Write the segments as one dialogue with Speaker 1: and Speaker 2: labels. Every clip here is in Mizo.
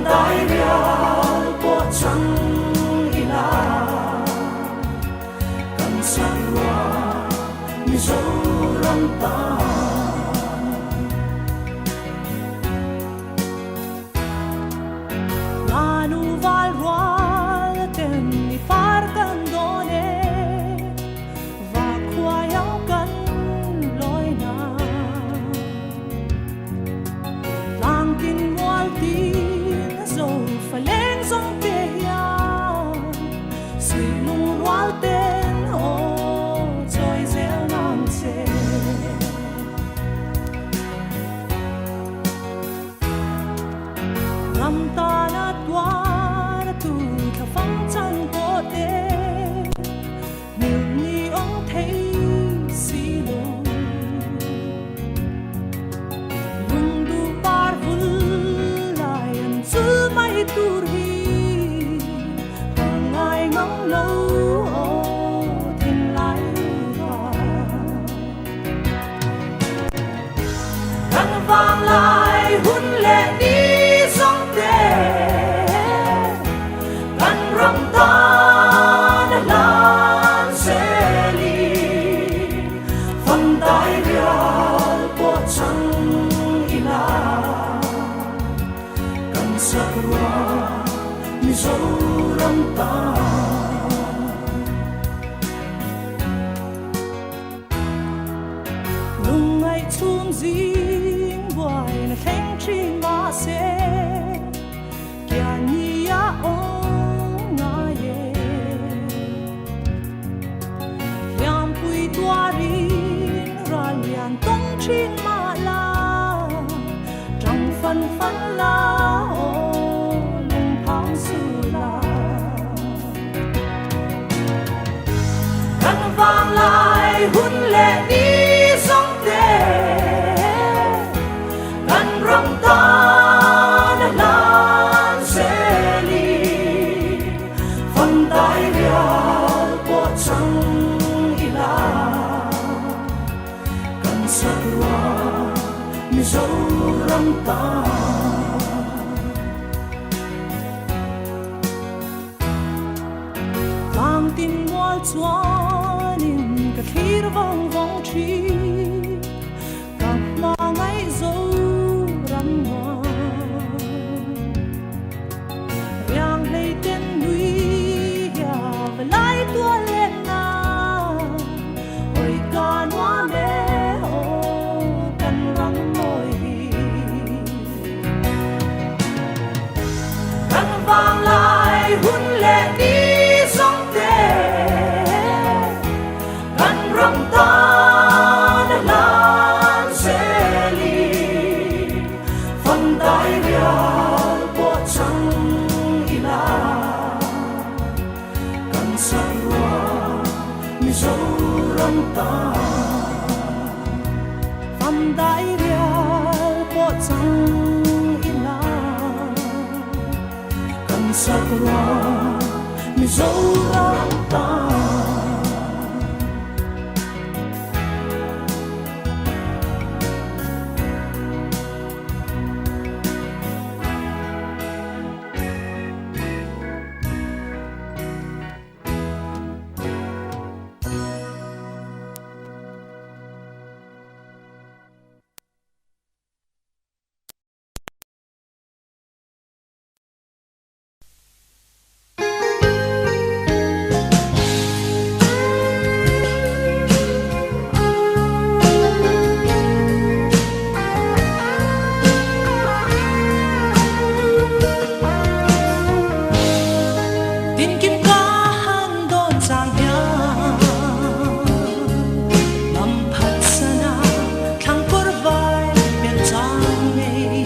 Speaker 1: Dai rial pawh chang ila kan sakhua Mizoram tan.
Speaker 2: Lanu val rual ten i par kan dawn e, va khuai ang kan lawi na. Tlang tin mual tin zo fa leng zawng te hian suih lung rual ten aw chawi zel nang che. Ram tana tuar tu thla fang chang pawh te hmel ni awm thei si lo. Lungduh par vul lai an chul mai tur hi ka ngai ngam lo aw thinlai va.
Speaker 1: Kan vang lai hun leh ni zawng te kan ram tan a hlan zel i fam dai rial pawh chang ila kan sakhua Mizoram tan.
Speaker 2: Lungngaih chhung zing buaina thleng thin mahse kian ni a awm ngai e. Hliampui tuarin ral lian tawng thin mah la, tang fan fan la aw lungphang su la.
Speaker 1: Kan vang lai hun leh ni zawng te kan ram tan a hlan zel i fam dai rial pawh chang ila kan sakhua Mizoram tan.
Speaker 2: Tlang tin mual chuanin ka thlir vawng vawng thin, ka hma ngaih Zoram nuam. Riang hlei ten nui hia va lai tual let na, oi ka nuam e aw kan ram mawi hi.
Speaker 1: Kan vang lai hun leh ni zawng te kan ram tan a hlan zel i fam dai rial pawh chang ila kan sakhua Mizoram tan.
Speaker 2: Fam dai rial pawh chang ila
Speaker 1: kan sakhua Mizoram tan.
Speaker 2: Tin kim ka han dawn chang hian lam phat sana thlang kawr vai pel chang nei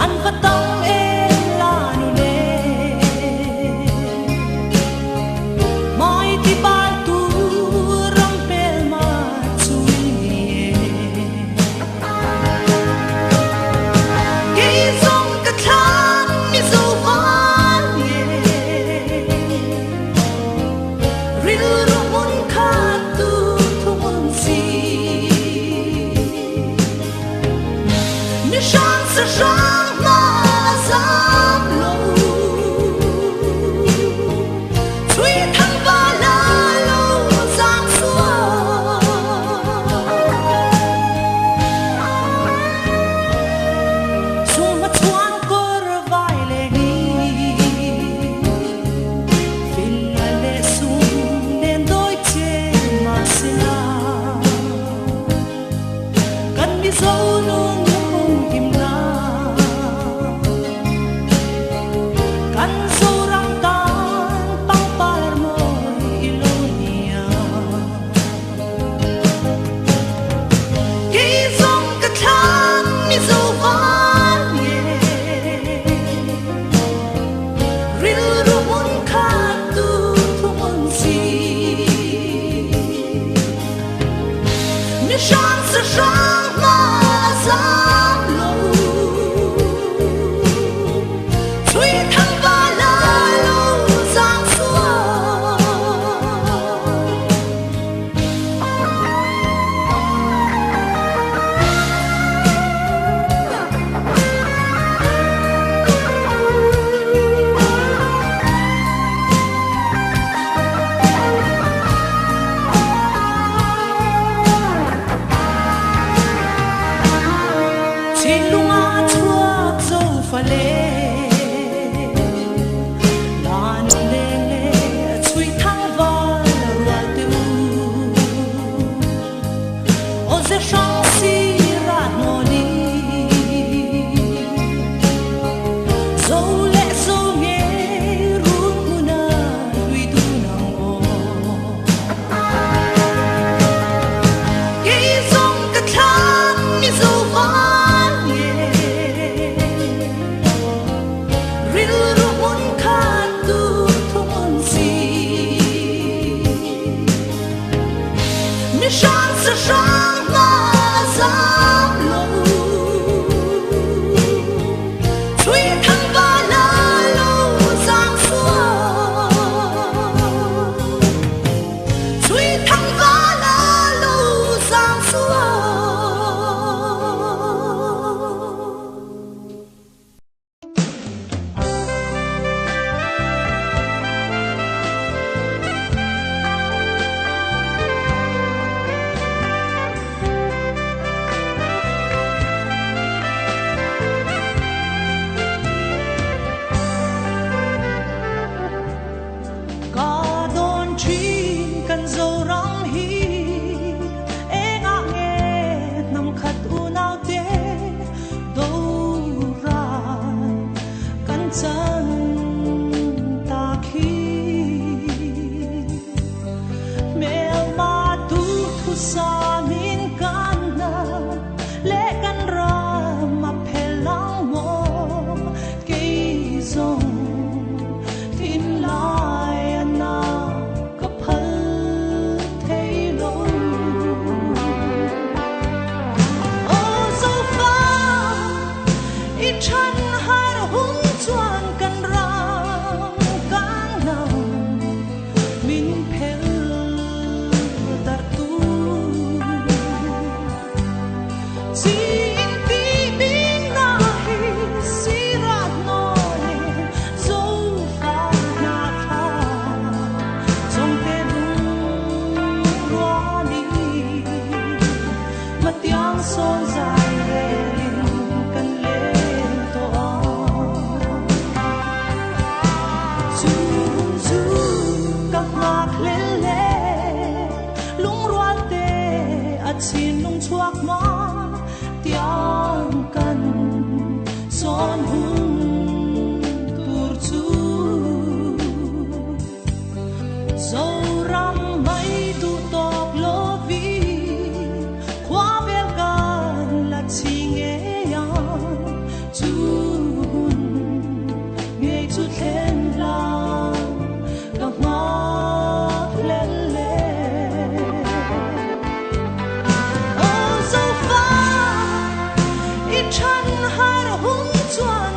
Speaker 2: an va tam em la nu le mai ti bal tu ram pel ma chui ni e. Kei zawng ka thlang mi zo van nge rilru hmun khat tu thungun si mi hrang sa hrang hma Fale Lan leng le chui thang val rual te u O ze hrang si rat no ni Zo le zo nge run huna lui du nang o Kei zong ka thlang mi zo van nge Rilru hmun khat tu thung si Mi hrang sa hrang ma zam lo Chui thang va la lo zam suo Chui thang va la lo zam suo. Ka dawn thin kan Zoram hi engah nge hnam khat unau te do ran kan chan ta khi Mel ma tu thu sa min kan na le kan ram a phelang mo kei zong tin lai ana ka phal thei lo. O zo fa i chan har hun chuan kan ram kan nam min phel dar tu Xin ti bin na hi sirat no le zo fa na tha zong te lung rua li mà tiếng son dài relin kan lên to zu zu ka ngak le le lung rual te a chin lung chuak ma tiang kan son hun tur chu Zoram mai du tok lo vi khwa vel kan la chi nge yang chu hun nge chu thlen la ka ngak le le. O zo fa i chan har hun chuan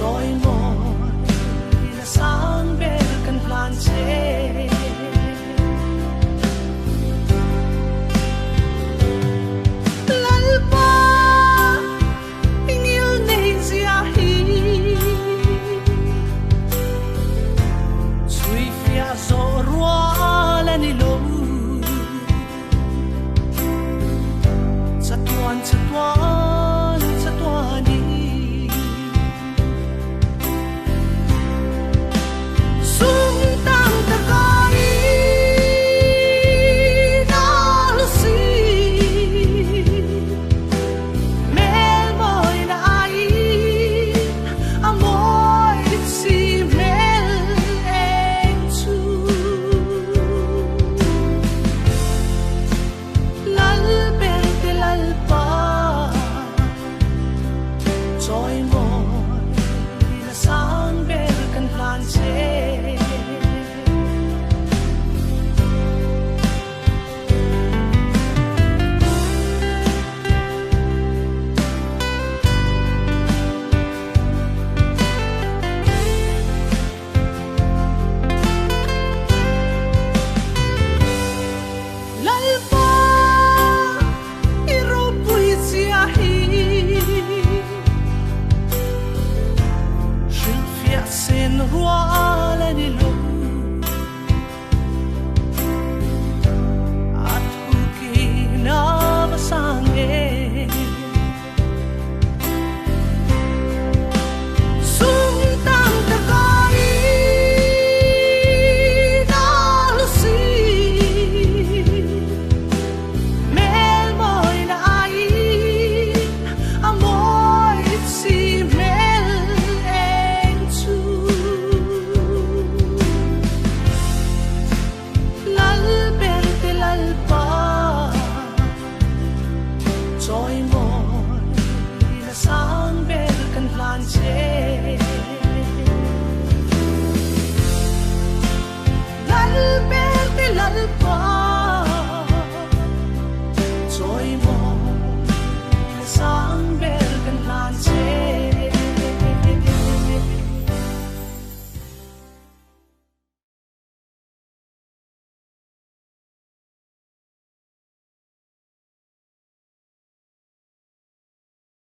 Speaker 2: Chawimawi la sang ber kan hlan che. Lalpa i ngil nei zia hi chhui fiah zawh rual a ni lo. Chatuan chatuan chatuani Sum tam taka i nal si Hmel mawi na aiin a mawi si hmel eng chu. Lalberte Lalpa chawimawi la sang ber kan hlan che. Lalpa i ropui zia hi hrilhfiah sen rual a ni lo.